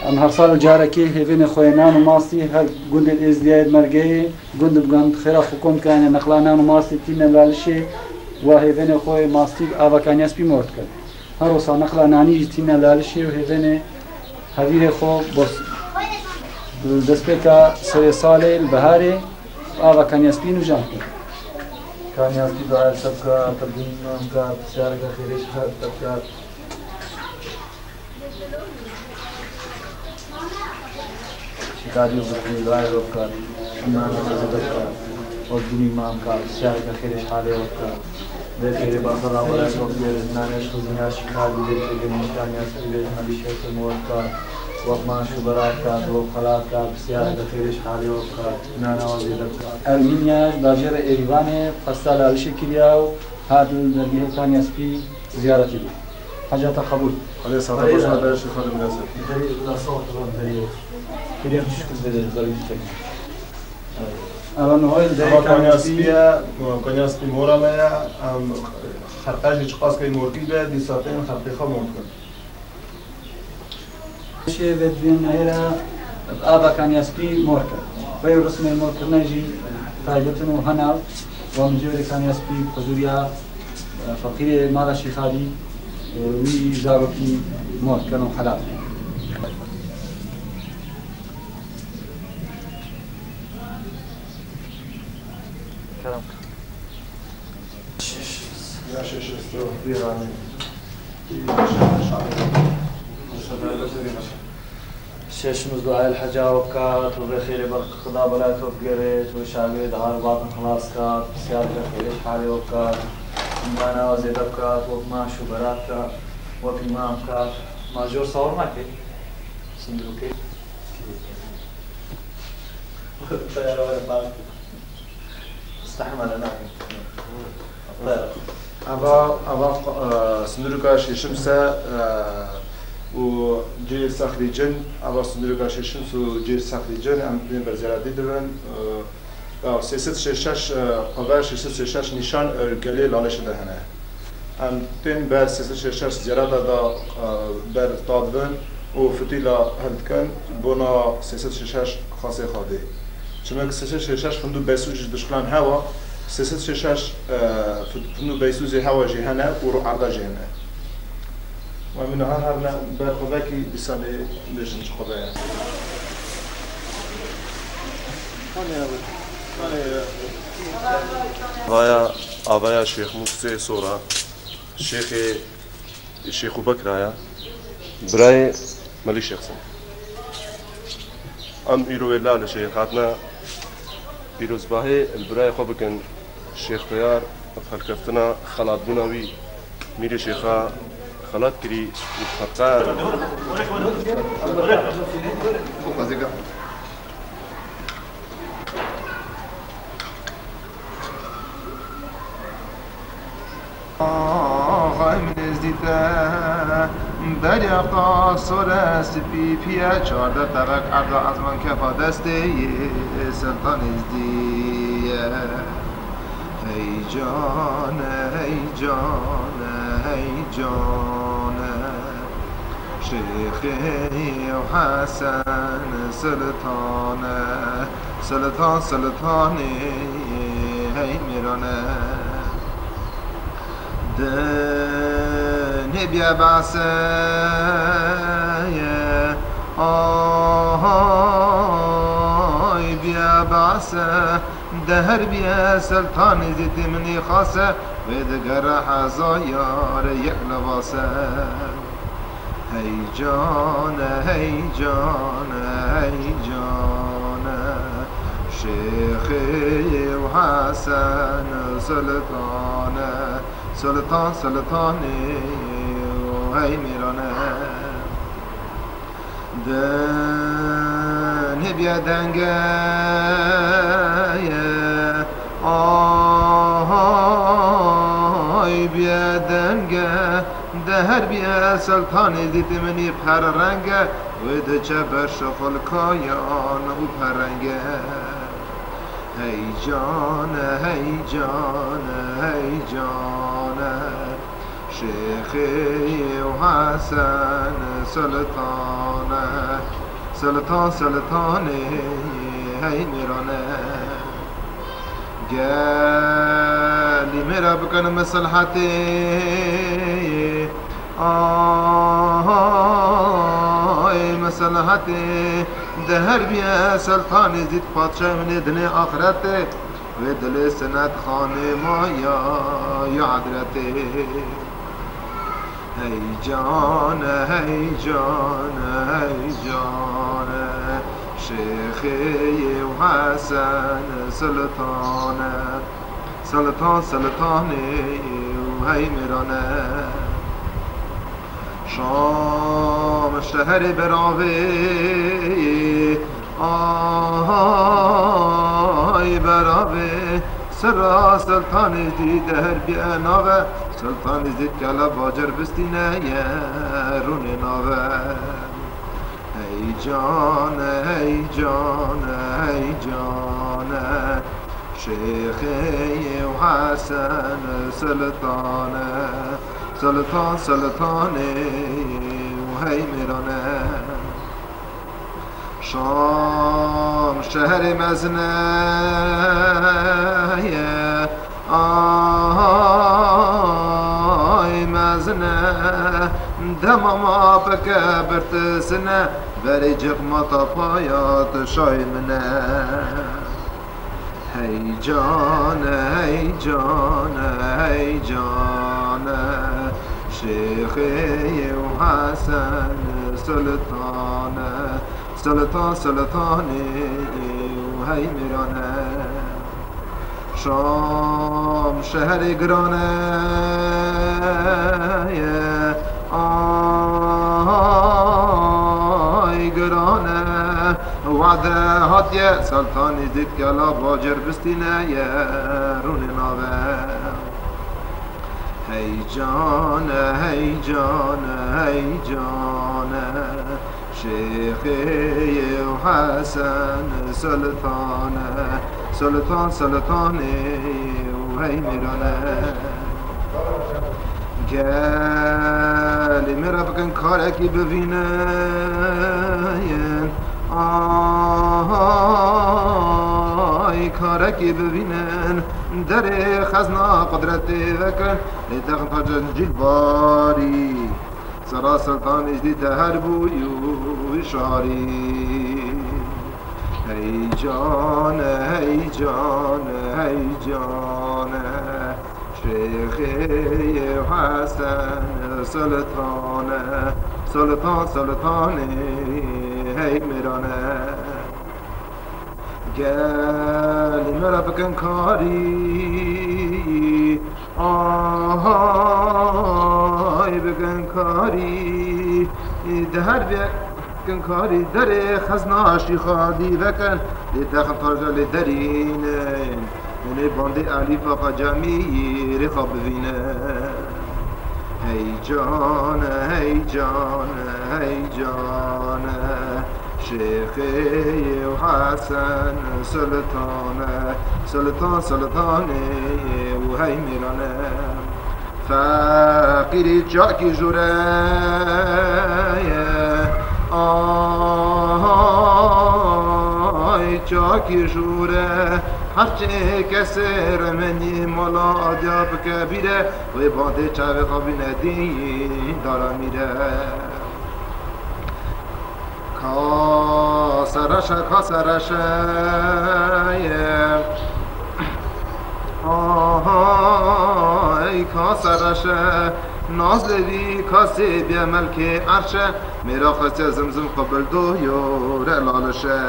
Em her sal carekê hêvênê xwe yê nan û mastî her gundê Êzdiyayê Mergeyê, gund bi gund xêra xwe kom dikayne, neqla nan û mastî tîne lalişê, wa hêvênê xwe yê mastî bi ava Kanyaspi mor dikin. Her wisa neqla nanî jî tîne lalişê û hêvênê Hevîrê xwe bos-, destpêka serê salê li biharê ava Kanyaspi nûjan kir. Kanyaspi duaya li ser bika, qedîm îmam ka, pisyareke xêrê şehadet bika. Şikadî û bikin duaya li bikin. Îmana xwe zêde bika. Wek dûnî mam ka, pisyareke xêrê ji halê we bika. Vê xêrê basa raberek wek vê, nanê ji xizmiya şikar bî, vê xêrê niştaniya spî vê, hemî şertê me we bika. Wek man şûbera bika, wek xelat ka, pisyareke xêrê ji halê we bika. Nana we zêde bika. Ermînya ji bajêrê Êrîvanê qesta lalişê kiriya û hat li dergehê Kanya Spî ziyaretê bû. Heca te qebûl. Xwedê sade baş be, berê şêxa de bi dest be. Derî, la sağ ol, derî. Derî em şikir bide, derî. Eva nihoyê li derê Kanya Spî ye, Kanya Spî mora me ye, em xerqe jî çiqas key morkî be, dîsa tên xerqê xwe mor dikin. Şê vê duyên nehêra ava Kanya Spî mor kir. Vê rismê morkirine jî taybet in û hene, wa min cêrê Kanya Spî huzûriya, e, feqîrê mala Şîxadî, e, wî zarokî mor dikin û helal dikin. Kerem. Yaş yaşasın. Yok, bir an. Şêşim ji duayê li heca we bikat û vê xêrê ber Xweda belay to bigerêt û şavê dahar batin xilas kat, pisyar bike xêrê ji halê we bikat, îmana we zêde bikat, wek maş û berat bikat, wek îman bikat. Ma jor sawir nake? Sindrûkê. Teyara were baş. Stehmele nake. Teyara. Ava, ava, e, sindrûka şêşim se, e, û cê Sexrî Cin, ava sindrûka şêşim su cê Sexrî Cin, em bên berzeratî dibin, e, ya sê sed şêst şeş, e, xwe ver sê sed şêst şeş nîşan, e, gelê Lanişê de hene. Em tên ber sê sed şêst şeş ziyareta da, e, ber ta dibin û fitîla hevdikin bona sê sed şêst şeş xasê xadê. Çimik sê sed şêst şeş findû beysû jî dişkilan hewa, sê sed şêst şeş, e, findû beysûzê hewa jî hene û ru erda jî hene. Em niha her ne ber xwe vekî dîsanê bêjin ji xwe ve ye. Avaya, avaya Şêx Mûsê Sora, Şêxê, Şêx û Bekra ya, birayê Melî Şêx Sin. Em îro wê la li şehîr hatine, pîrozbahê li birayê xwe bikin, Şêx Teyar, bi helkeftina xelatbûna wî, mîrê şêxa xelat kirî û heqa Axay min nêzdî te, derya qasore spî piye, çardeh tevek erda ezman kefa destê yê Sultan Êzdî ye. Hey cane, hey cane, hey cane. Şêxê û Hesen Sultan e, Sultan, Sultanê hey mêran e. Dinê biye behse ye, ahay biye behse. Deher biye Sultan Êzdî tê min ê xase, wê digere hezayar yek libase. Hey cane, hey cane, hey cane, Şêxê û Hesen Sultan e, Sultan, Sultanê û hey mêran e. Dinê biye denge ye, ahay biye denge, deher biye Sultan Êzdî tê min ê per renge, wê diçe ber şixulkayan û perenge. Hey cane, hey cane, hey cane, Şêxê û Hesen Sultan e, Sultan, Sultanê hey mêran e. Gelî mêra bikin misilhetê, ahay misilhetê, deher biye Sultan Êzdî padşahê min ê dinê axretê. Wê dilê sinet xanê maya ya edretê. Hey cane, hey cane, hey cane, Şêxê û Hesen Sultan e, Sultan, Sultanê û hey mêran e. Şam şeherê beravê, ahay beravê, sira Sultan Êzdî deher biye nave, Sultan Êzdî kele bacer bistîne ye rûnê nave. Hey cane, hey cane, hey cane, Şêxê û Hesen Sultan e, Sultan, Sultanê û hey mêran e. Şam şeherê mezin e, ahay mezin e, dema ma pike birtisine, berê ciqmata paya tu şayê min e. Hey cane, hey cane, hey cane, Şêxê û Hesen Sultan e, Sultan, Sultanê û hey mêrane. Şam şeherê girane ye, ay girane. Wade hatiye Sultanê zî dikela bacêr bistîne ye, rûnê nave. Hey cane, hey cane, hey cane. Şêxê û Hesen Sultan e, Sultan, Sultanê û hey mêrane. Gelê me re bikin karekî bivînin, ay karekî bivînin, derê xezna qudretê vekin, lê texin taca cîlbarî. Sera Sultanê jî deher bû û şarî. Hey cane, hey cane, hey cane. Şêxê Hesen Sultan e, Sultan, Sultanê hey mêrane. Gelê me re bikin karî, ahay bikin karî, di her vê bikin karî, derê xezna şîxa dî vekin, lê texin taja lê derînin, hûnê bandê Elîfa Qecemî rêxa bivînin. Hey cane, hey cane, hey cane. Şêxê û Hesen Sultan e, Sultan, Sultanê û hey mêrane. Feqîrî çakî jûre ye, ahay çakî jûre. Her çê kesê remenî mala adiya bike bîre, wê badê çavê xwe bîne dîn dara mîre. Kase reşe, kase reşe ye. Ahay kase reşe, naz levî kasê bîye melkê erşe, mêra xwestiye zimzim qebil do yo re lalişe.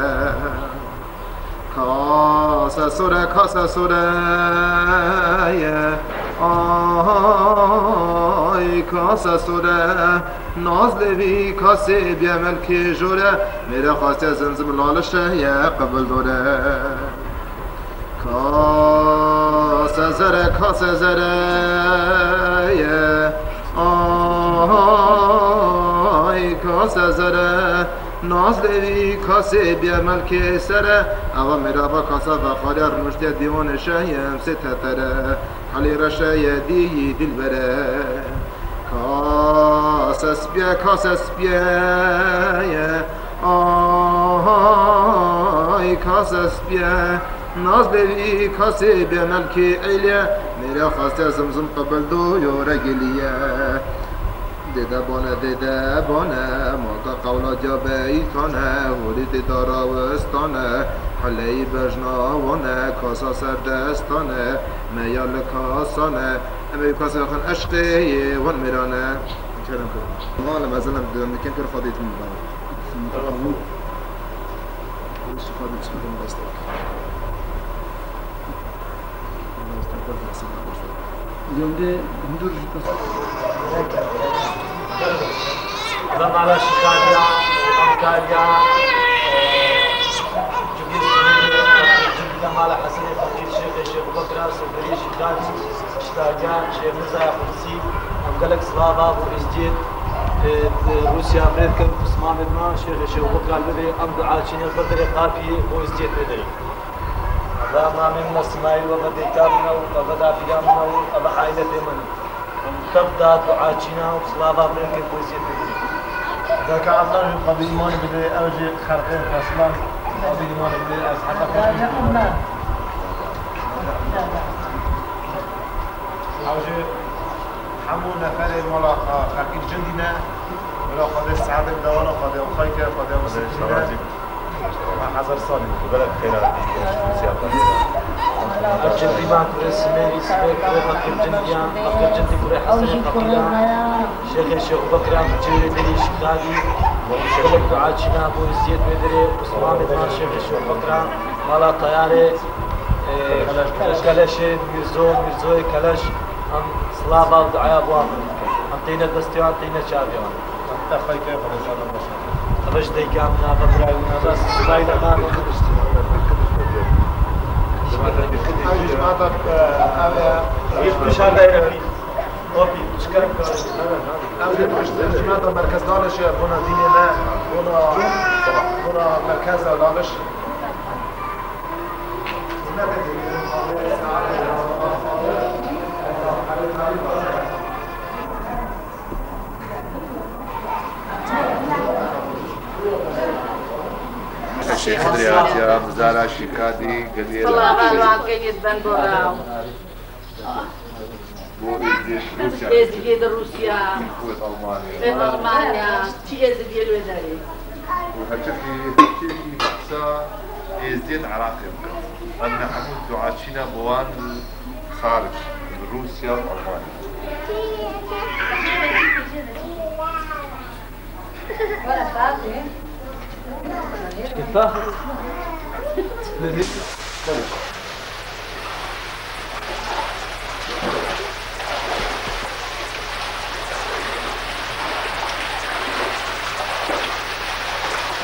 Kase sore, kase sore ye, ahay kase sore. Naz levî kasê bîye melkê jore, mêre xwestiye zimzim lalişe ye qebil dore. Kase zere, kase zere ye, ahay kase zere. Naz levî kasê bîye melkê sere, eva mêrava kasa vexwariya rûniştiye dîwanê şeh ye em sê tetere. Helê reşe ye dîyî dilbere. Kase spiye, kase spiye ye, ahay kase spiye. Naz levî kasê bîye melkê eyle, mêre xwestiye zimzim qebil do yo re geliye. Dêde bane, dêde bane, mata qewla diya beyîtane, holî dêda rawistane, heleyî bejna wane, kasa serdestane, meya li kasane. Em ê kasa xin eşqê wan mêrane. Kerem kir. Wan li mezin em dikim kir Xwedê tim bane. Xwedê tim destek. Yewde hundur ji Lemala Şikarya, Ankarya, Cibîr Sînî, Lemala Hesenê Feqîr, Şêxê Şêx Bekra, Sefirî Şikarya, Şikarya, Şêx Mirzaya Qudsî, em gelek slava bo Êzdiyê, e, Rûsya bê dikin, pismamê me, Şêxê Şêx Bekra li bê, em dua çînê xwe dirê qafiyê bo Êzdiyê bê dirê. Ve mamê min Sîmayî û ve dêka min û ve dapîra min û ve aîletê min. Tev da duaçîna û silava min kir ku ez yê bibînim. Deka Ella jî xwe bi îmanê bidê, ew jî xelqê xwe silan xwe bi îmanê bidê, ez heta xweş bibînim. Ew jî hemû neferê mala xwe Feqîr Cindî ne, bila Xwedê saetek dewana Xwedê xwe kir, Xwedê ew sikirîne. Ma hezar salî. Belek xêra, Rûsya xwe. Ercindî ma kurê Simêrî, Simêr kurê Fakir Cindiyan, Fakir Cindî kurê Hesenê Fakîran, Şêxê Şêxu Bekiran bi cêrê derî Şîxadî, gelek duaçîna bo îziyet wê derê, Osmanê ma Şêxê Şêxu Bekiran, mala tayarê, e, Keleşê Mîrzo, Mîrzoyê Keleş, em silava û duaya bo wan bikin. Em teyne destê wan, teyne çavê wan. Ev ji dayika min a, ve birayê min a, bes birayê min a. Ev jimata, e, ev e. Hiç nişan dayne. Opî, çıkar. Ev de pişt jimata merkez Laliş e, bona dînê ne, bona, bona merkez Laliş. Şêx Xidrê hatiya, mizara Şîkadî, geliyê Silav alwan geliyê bendora. Bu Êzidiyê Rûsya. Êzidiyê de Rûsya. Kuwet Almanya. Kuwet Almanya. Çi Êzidiyê li wê derê. Bu heçekî, heçekî qisa Êzidiyê di Iraqê bike. Em ne hemû duaçîna bi wan xaric, li Rûsya û Almanya.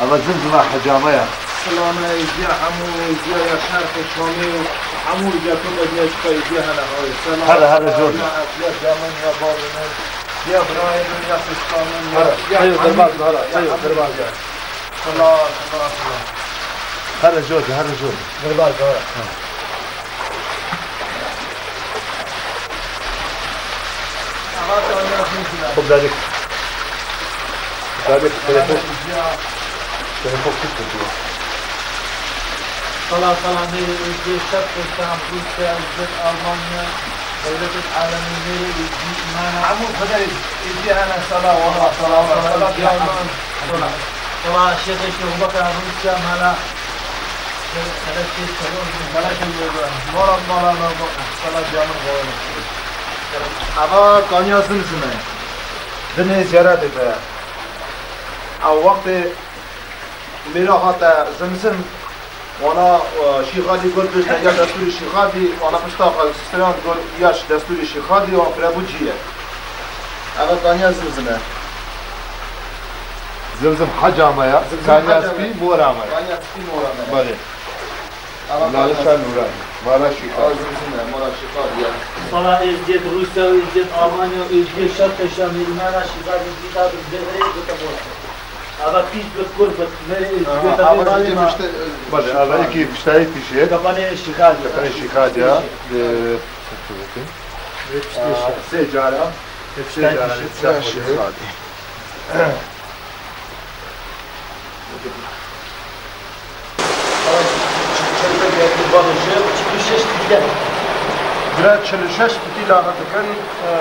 Ava zimzima hecame ya. Selame, êzdiya hemû, êzdiya ya şerqê Şamê û hemû êzdiya Kurd, êzdiya çiqa êzdiya hene xawê. Selam. Here, here, zor. Ya êzdiya camên ya bavê min. Ya birayê min, ya xwişka min, ya, here, ya heyo, hemî derbaz, here, ya heyo, hemî derbaz. Sala, sala, sala. Here zor, here zor. Derbaz, here. Ha. Xub dadik. Dadik, telefon. Telefon kit kit. Sala, sala, nêrê êzdiya şerqê Şam, Rûsya, êzdiya Almanya, dewletê alemê, nêrê êzdiya îmana. Hemû xwedê êzdiya hene, sala, wala, sala, sala, sala, sala, sala, şêxê Şêxu Bekra Rûsya, mala, mala şêx teror, mala şêx, mala, mala, mala, sala, camir, mala. Ava kaniya Zimzim e. Binê ziyaretê de. Ew wextê Mîra hate Zimzim, wana, e, Şîxadî got, bijne ya destûrê Şîxadî, wana pişta xwe strand got, ya destûrê Şîxadî, wan firebû cî ye. Eve kaniya Zimzim e. Zimzim heca me ya, Zimzim kaniya heca me. Spî mora me. Kaniya spî mora me. Belê. Lale Şah Nûran, Mara Şîxadî. Zimzim e, Mara Şîxadî ya. Sala êzdiyet Rûsya û êzdiyet Almanya û êzdiyet şerqê Şamê îmana Şîxadî dîta bi zêverê gote mora. Ava pîs bi kur bi merê êzdiyet. Aha, ava êzdiyet işte, e, Bak, ava iki piştayî pişê. Kapanê Şîxadî. Kapanê Şîxadî ya. Piştê. Ee, Sê cara. Sê cara. Sê cara. Bira çil û şeş pitî lava dikin, e,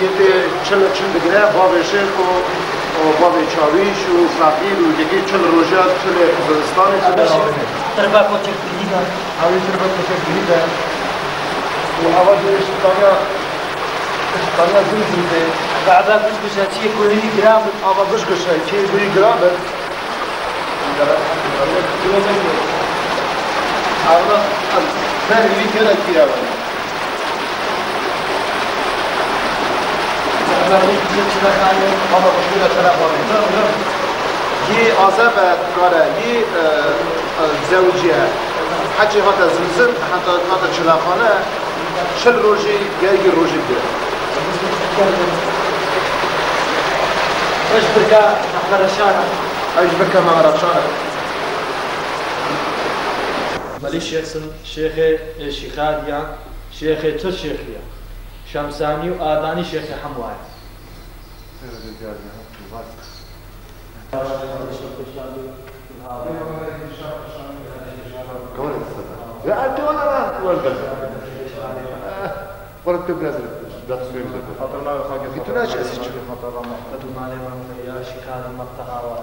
yê tê çil, çil digire, bavê şêx û, û bavê çawîş û feqîr û yekê çil roja çilê zivistanê çilê. Tirbe koçek dihî de. Ew ê tirbe koçek dihî de. Û ava dê ji tanya, ji tanya Zimzim tê. Baba guş guş e, çiyê ku hînî giran bit. Ava guş guş e, çiyê ku hînî giran bit. Ava, her wî gelek pîra bû. Yê azeb e, kare, yê, e, e, zewiciye. Heçê hate Zimzim, heta hate çilaxane, çil rojî, gergî rojî bigire. Ew ji birka Mehmed Reşan e. Ew ji birka Mehmed Reşan e. Melî Şêxsin, Şêxê, e, Şîxadiyan, Şêxê tu Şêxiyan. Şemsanî û Adanî Şêxê hemwa ye. Ya, tu ona lan, tu ona. Wala tu biraz da suyu bize. Hatırına. Hatırına. Hatırına. Ya şikayet makta hava.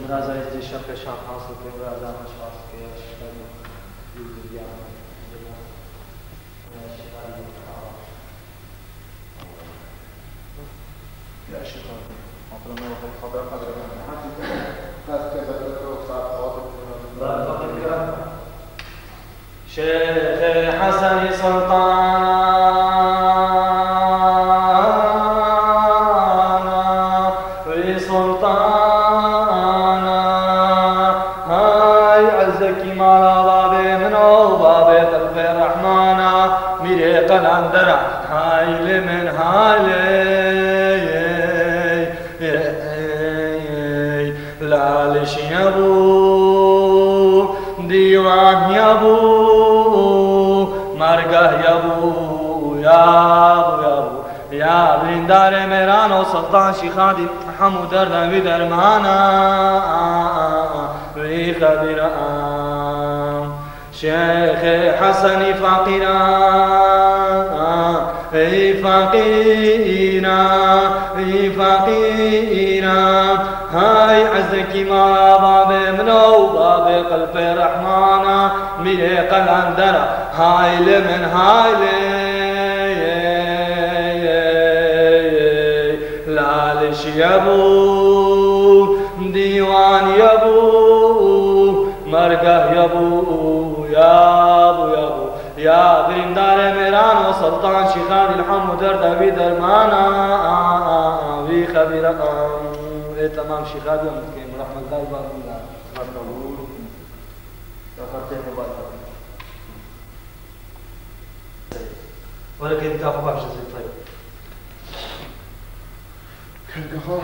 Biraz da işte şapka şap hasıl, biraz da maç hasıl ya şikayet. Şêxê Hesenî Sultana, wî Sultana, hay ezzekî mala babê min û babê qelbê Rehmana, mîrê Qelendera, hay li min, hay lê. Laliş hebû, dîwan hebû, mergeh hebû, yabû, yabû, ya birîndarê mêran û Sultan Şîxadî hemû derda wî dermana, wî xebîra. Şêxê Hesenî feqîra, ey feqîra, ey feqîra. Hay ezzekî mala babê min û babê qelbê Rehmana, mîrê Qelendera, hay li min, hay lê. Laliş hebû, dîwan hebû, mergeh hebû, yabû, yabû, ya birîndarê mêran û Sultan Şîxadî li hemû derda wî dermana, wî xebîra. Ê temam Şîxadî em dikeyim, rehmetdar babî la. Were kêfika xwe baş e, Seyîd Tayyip. Kêfika xwe,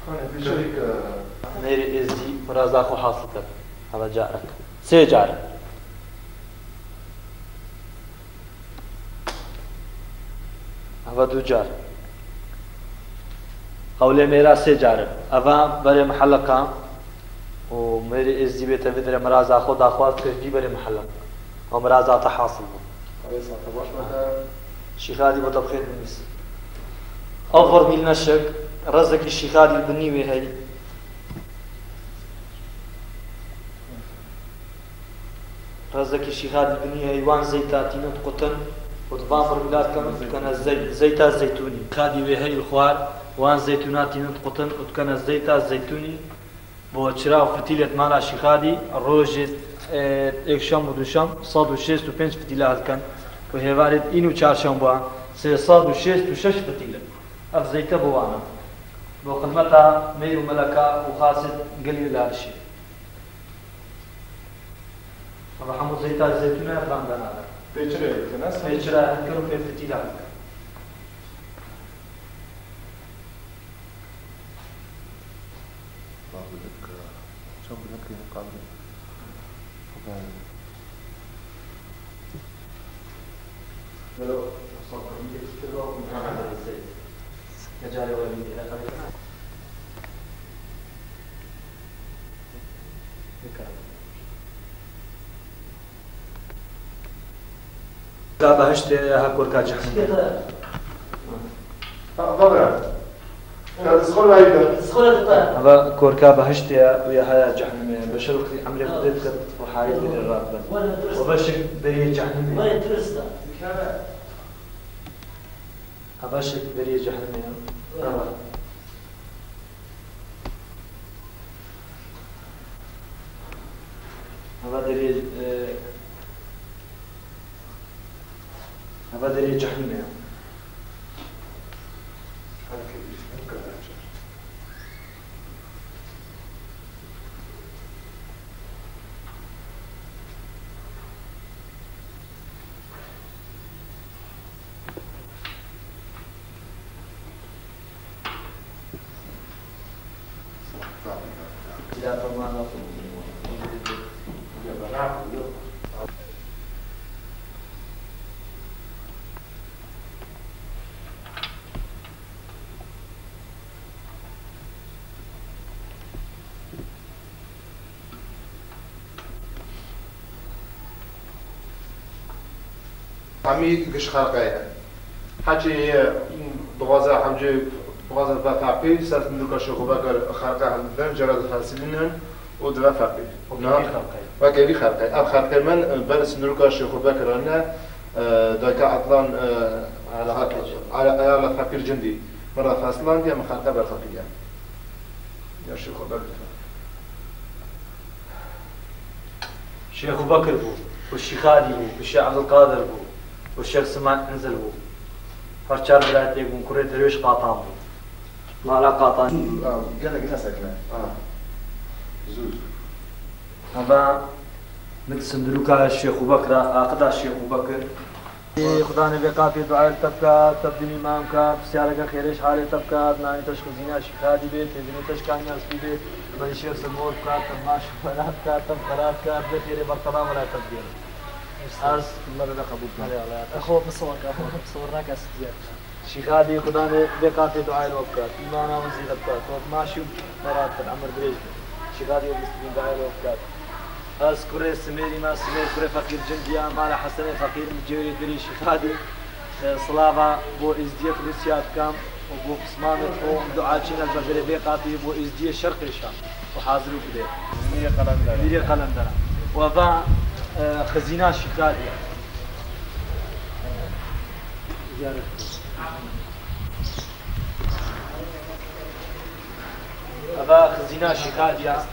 xwe ne, pêşerî ke. Mêrê Êzdî miraza xwe hasil kir. Heve carek. Sê car. Heve du car. Hewlê mêra sê car in. Eva berê miheleqa û mêrê Êzdî bête vê derê miraza xwe daxwaz kir, vî berê miheleq. Ew miraza te hasil bû. Rêsa te baş be. Şîxadî bo te bi xêr binivîs. Ew formîl neşik, rezekî Şîxadî li binî wê heyî. Rezekî Şîxadî binî heywan zeyta tînin diqutin û di van formîla dikin û dikene zeyt, zeyta zeytûnî. Şîxadî wê heyî li xwar, wan zeytûna tînin diqutin û dikene zeyta zeytûnî. Bo çira û fitîlê di mala Şîxadî rojê, e, êkşem û duşem sed û şêst û pênc fitîle hedikin û hêvarê din û çarşemba sê sed û şêst û şeş fitîle. Ev zeyte bo wan e. Bo xidmeta mêr û meleka û xasê gelê Lalişê. Eva hemû zeyta zeytûn e, ev ran de nade. Pê çi rê dikine? Pê çira dikir û pê fitîla dikir. Qabilik, çend binek e qabilik? Xwedayê. Velo, Sultan Şîxadî kir û Muhammed Zeyt. Necarê we bî, e, qabilik. Korka behiştê ya ha korka cehennemê. Ha, bira. Ya, zixwe layî de. Zixwe de. Eva korka behiştê ya û ya haya cehennemê. Beşer wextî emrê Xwedê dike, û hayê derê rabin. Û beşek deriyê cehennemê. Eva şek deriyê cehennemê ya. Eva. Heva derê, e, heva derê cehennemê ya. Hemî giş xelqê ye. Heçî ye dixwaze hewcê, dixwaze ve feqî, ser sindirka Şêxo Bekir xelqe hildin, cere difesilînin û dive feqî. Weke vî xelqe. Weke vî xelqe. Ev xelqê min ber sindirka Şêxo Bekir ne, Dayka Edlan, e, Ayala Fakir Cindî. Ayala Fakir Cindî. Min re feslandiye, min xetine ber xwe kiriye. Ya Şêxo Bekir. Şêxo Bekir bû, û Şîxadî bû, û Şêx Ebdulqadir bû, û Şêx Siman Inzil bû. Her çar birayetê bûn, kurê Derwêş Qatan bû. Mala Qatan. Gelek nesekine. Ha. Zû, zû. Heva min sindirûka Şêxû Bekir a, aqida Şêxû Bekir. Ê, Xudanê vê qatê duayê li te bika, te bi dinî mam ka, pisyareke xêrê ji halê te bika, nanê te ji xizîna Şîxadî bê, têzinê te ji kanya spî bê, berî şêx sirmor bika, te maş û mela bika, te bi xera bika, vê xêrê bertela wela te bigêre. Ez. Merhaba, qebûl bika. Merhaba, ya. Xo, misawaka, xo, misawir naka, sidiya. Şîxadî, Xudanê vê qatê duayê li we bikat. Îmana we zêde bikat. We bi maşî û merat kin, emir dirêj bin. Şîxadî, we bistînin duayê li we bikat. Ez kurê Simêrî me, Simêr kurê Feqîr Cindî ya, mala Hesenê Feqîr, min cêwirî dirî Şîxadî. E, silava bo Êzdiyê Rûsya dikam û bo pismamê xwe duaçîne li berê vê qatî bo Êzdiyê Şerqê şa û hazir û bidê. Mîrê Qelendera. Mîrê Qelendera. We va, e, xizîna Şîxadî ya. Eva xizîna Şîxadî ya.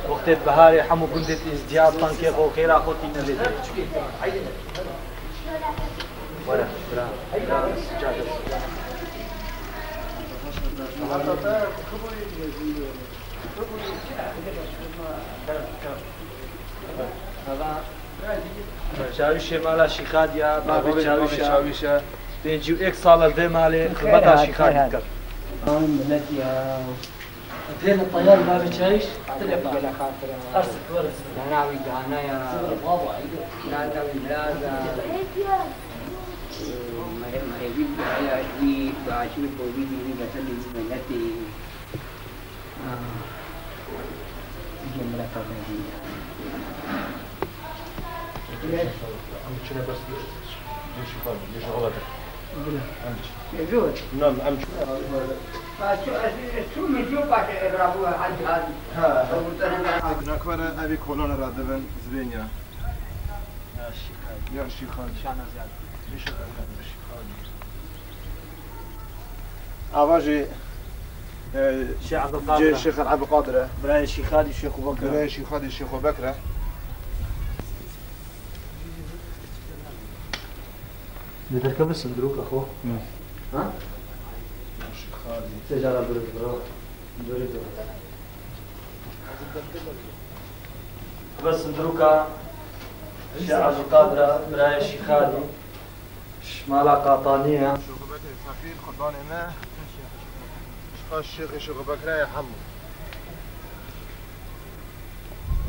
Wextê biharê hemû gundê Êzdiya tankê xwe û xêra xwe tîne vê derê. Were, bira, bira, sıcak, sıcak. Eva Çawîşê mala Şîxadî ya, bavê Çawîş ya. Çawîş e. Pêncî û yek sal e vê malê xizmeta Şîxadî dike. Millet ya. Pêne teyar bavê Çawîş. Gele xatir e. Arsik were. Dana wî dana ya. Baba, aydın. Dana wî biraz e. Mehevî ya, wî duaçî, bo wî dînî, betelî wî miletî. Em biçine bes cêşî xwe, cêşî xwe vekin. Em biçin. Nam, em biçin. Nakbere evî kolona radibin zibênya. Ya Şîxan. Ya Şîxan. Şana ziyade. Şîxan. Ava jî, e, Şêx Ebdulqadir e. Şêx Ebdulqadir e. Birayê Şîxadî Şêxu Bekir e. Birayê Şîxadî Şêxu Bekir e. Lê derkeve sindirûka xwe. Hı. Ha? Şîxadî. Sê cara bir bira. Bira. Ve sindirûka Şêx Ebdulqadir e, birayê Şîxadî. Ji mala Qatanî ye. Şêxu Bekirê Feqîr, qurbanê me. Ji xwe Şêxê Şêxu Bekirê ye hemû.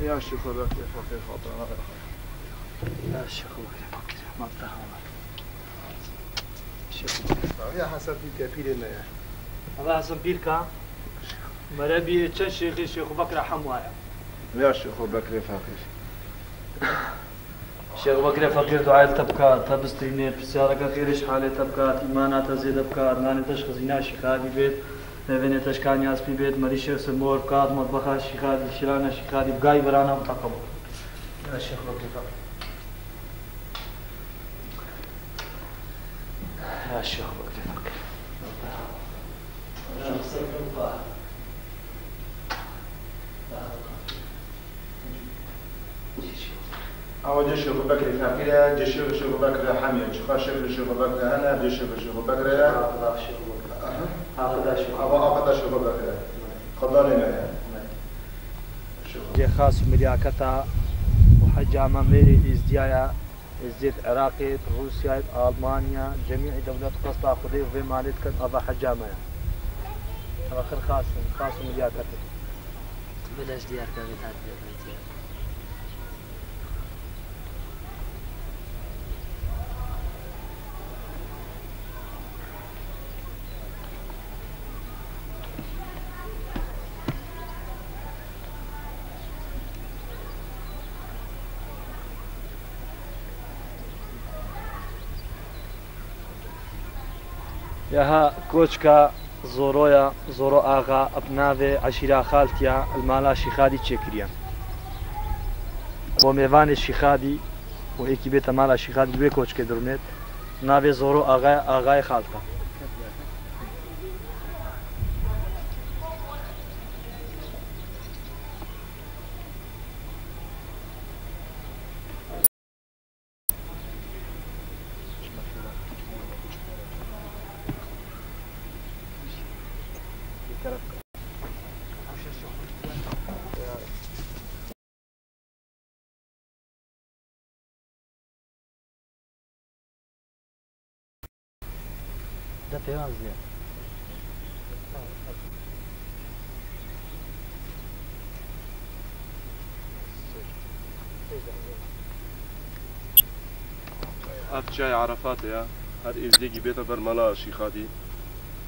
Ya Şêxu Bekirê Feqîr, xatira me. Ya Şêxu Bekirê Feqîr, ma bi te hawar. Şêxu Bekirê. Ya Hesen Pîrke, pîrê me ye. Eva Hesen Pîrka, merebî çend şêxê Şêxu Bekirê hemû ye. Ya Şêxu Bekirê Feqîr. Şêx Bekirê Feqîr duayê li te bika, te bistrînê, pisyareke xêrê ji halê te bikat, îmana te zêde bikat, nanê te ji xizîna Şîxadî bêt, nêvênê te ji kanya spî bêt, merî Şêx Sirmor bikat, metbexa Şîxadî, şîrana Şîxadî, bigayî berana bi te qebûl. Ya Şêx Bekirê Feqîr. Ya Şêx Bekirê Feqîr. Ewa cê Şêxu Bekirê Feqîr e, cê Şêxu Şêxu Bekir e hemî ye. Çiqa Şêxu Şêxu Bekir e hene, cê Şêxu Şêxu Bekir e. Aha. Awa aqida Şêxu Bekir e. Xwedanê me ye. Şêxu. Cê xas û milyaketa û heca me mêrê Êzdiya ye. Êzdiyê di Iraqê, di Rûsyayê, di Almanya, cemî dewlet qesta Xwedê û vê malê dikin, ava heca me ye. Ava xir xas in, xas û milyaket in. Bila ji diyar ka vê tat pê bêtiye. Yaha koçka Zoroya, Zoro Axa, bi navê eşîra Xaltiya, li mala Şîxadî çêkiriye. Bo mêvanê Şîxadî, û êkî bête mala Şîxadî, wê koçkê dirûnêt. Navê Zoro Axa, Axayê Xalta. De pêvan ziyad. Ev çiyayê Erefatê ye. Her êzdiyekî bête ber mala Şîxadî,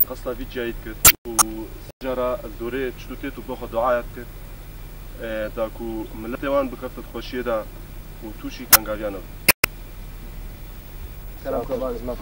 qesta vî çiyayî dikir û sê cara li dorê çitû têt û bi xwe duaya dikir, e, da ku miletê wan bikefte di xweşiyê de û tûşî tengaviya nebe. Kerem, ku baz me.